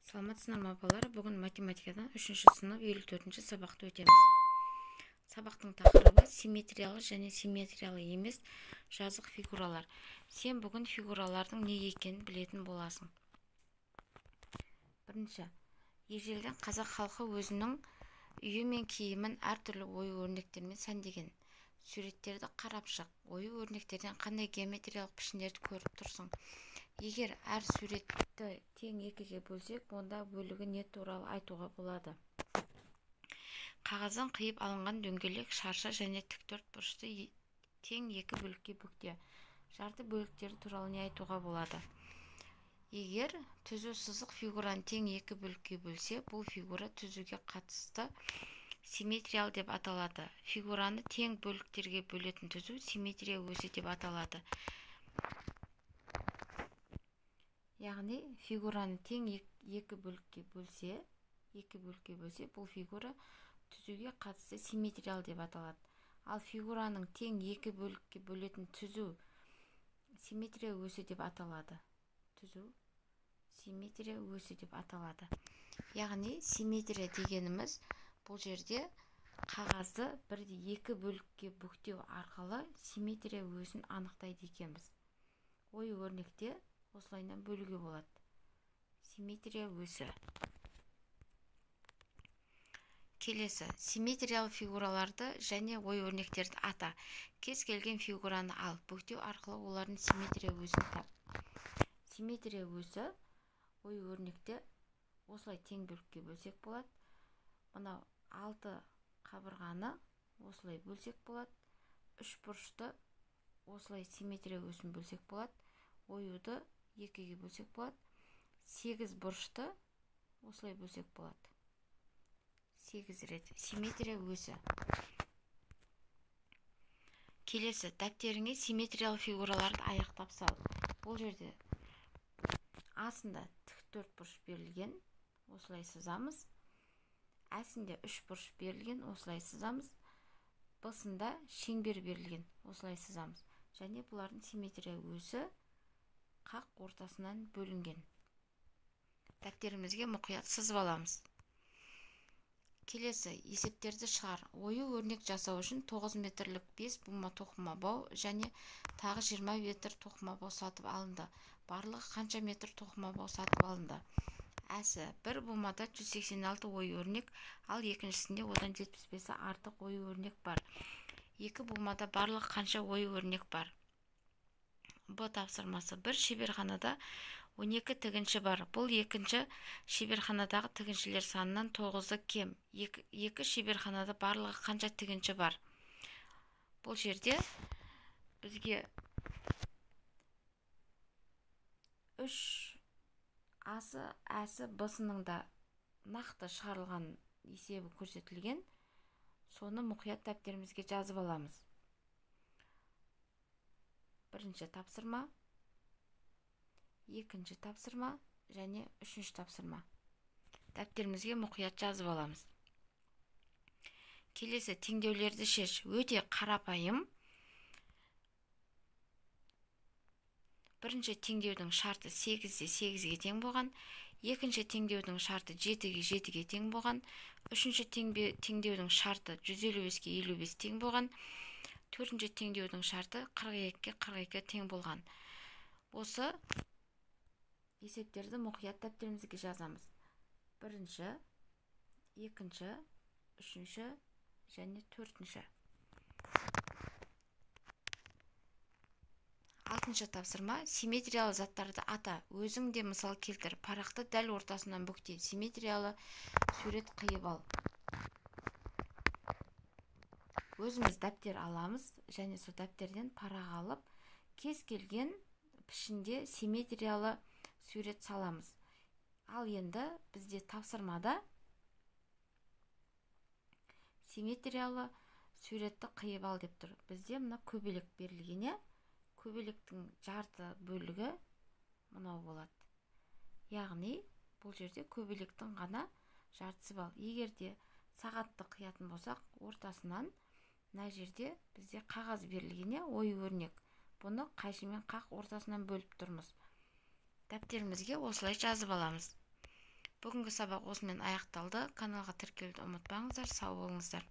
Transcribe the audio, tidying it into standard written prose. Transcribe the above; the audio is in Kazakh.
Саламатсыздар ма, балалар? Бүгін математикадан 3-ші сынып 54-ші сабақты өтеміз. Сабақтың тақырыбы симметриялы және симметриялы емес жазық фигуралар. Сен бүгін фигуралардың не екенін білетін боласың. Бірінші, ежелден қазақ халқы өзінің үйі мен киімін әртүрлі ою-өрнектермен сәндеген. Суреттерді қарап шық. Ою-өрнектерден қандай геометриялық пішіндерді көріп тұрсың? Егер әр суретті тең екіге бөлсек, онда бөлігі не туралы айтуға болады? Қағаздан қиып алынған дөңгелек, шаршы және тіктөрт бұрышты тең екі бөлікке бүкте. Жарты бөліктері туралы не айтуға болады? Егер түзу сызық фигураны тең екі бөлікке бөлсе, бұл фигура түзуге қатысты симметриялы деп аталады. Фигураны тең бөліктерге бөлетін түзу симметрия осі деп аталады. Яғни фигураны тең екі бөлікке бөлсе, бұл фигура түзуге қатысты симметриялы деп аталады. Ал фигураның тең екі бөлікке бөлетін түзу симметрия осі деп аталады. Түзу симметрия осі деп аталады. Яғни симметрия дегеніміз бұл жерде қағазды бірде екі бөлікке бүктеу арқылы симметрия осін анықтайды екенбіз. Ой өрнекте осылайынан бөлуге болады. Симметрия осі. Келесі, симметриялы фигураларды және ой өрнектерді ата. Кез келген фигураны ал, бүктеу арқылы олардың симметрия осін тап. Симметрия осі ой өрнекте осылай тең бөлікке бөлсек болады. Мынау 6 қабырғаны осылай бөлсек болады. 3 бұрышты осылай симметрия осін бөлсек болады. Оюды 2-ге бөлсек болады. 8 бұрышты осылай бөлсек болады. 8 рет симметрия осі. Келесі, дәптеріңе симметриялы фигураларды аяқтап сал. Бұл жерде астында тік төрт бұрыш берілген, осылай сызамыз. Әсінде 3 бұрыш берілген, осылай сызамыз. Б-сында шеңбер берілген, осылай сызамыз. Және бұлардың симметрия осі қақ ортасынан бөлінген. Дәптерімізге мұқият сызып аламыз. Келесі, есептерді шығар. Ою өрнек жасау үшін 9 метрлік 5 бума тоқыма бау және тағы 20 метр тоқыма бау сатып алынды. Барлығы қанша метр тоқыма бау сатып алынды? Әсі, бір бумада 186 ою өрнек, ал екіншісінде одан 75-і артық ою өрнек бар. Екі бумада барлығы қанша ою өрнек бар? Б тапсырмасы. Бір шеберханада 12 тігінші бар. Бұл екінші шеберханадағы тігіншілер санынан 9-ы кем. Екі шеберханада барлығы қанша тігінші бар? Бұл жерде бізге 3 асы, әсі, б-сының да нақты шығарылған есебі көрсетілген. Соны мұқият дәптерімізге жазып аламыз. Бірінші тапсырма, екінші тапсырма және үшінші тапсырма. Дәптерімізге мұқият жазып аламыз. Келесі, теңдеулерді шеш. Өте қарапайым. Бірінші теңдеудің шарты 8-де 8-ге тең болған, екінші теңдеудің шарты 7-ге 7-ге тең болған, үшінші теңдеудің шарты 155-ге 55 тең болған, төртінші теңдеудің шарты 42-ге 42 тең болған. Осы есептерді мұқият дәптерімізге жазамыз. Бірінші, екінші, үшінші және төртінші. Алтыншы тапсырма. Симметриялы заттарды ата. Өзің де мысал келтір. Парақты дәл ортасынан бүкте. Симметриялы сурет қиып ал. Өзіміз дәптер аламыз және сол дәптерден парақ алып, кез келген пішінде симметриялы сурет саламыз. Ал енді бізде тапсырмада симметриялы суретті қиып ал деп тұр. Бізде мына көбелек берілген, көбелектің жарты бөлігі мынау болады. Яғни бұл жерде көбелектің ғана жартысы бар. Егер де сағатты қиятын болсақ, ортасынан мына жерде бізде қағаз берілген, ою өрнек. Бұны қайшымен қақ ортасынан бөліп тұрмыз. Дәптерімізге осылай жазып аламыз. Бүгінгі сабақ осымен аяқталды. Каналға тіркелуді ұмытпаңыздар. Сау болыңыздар.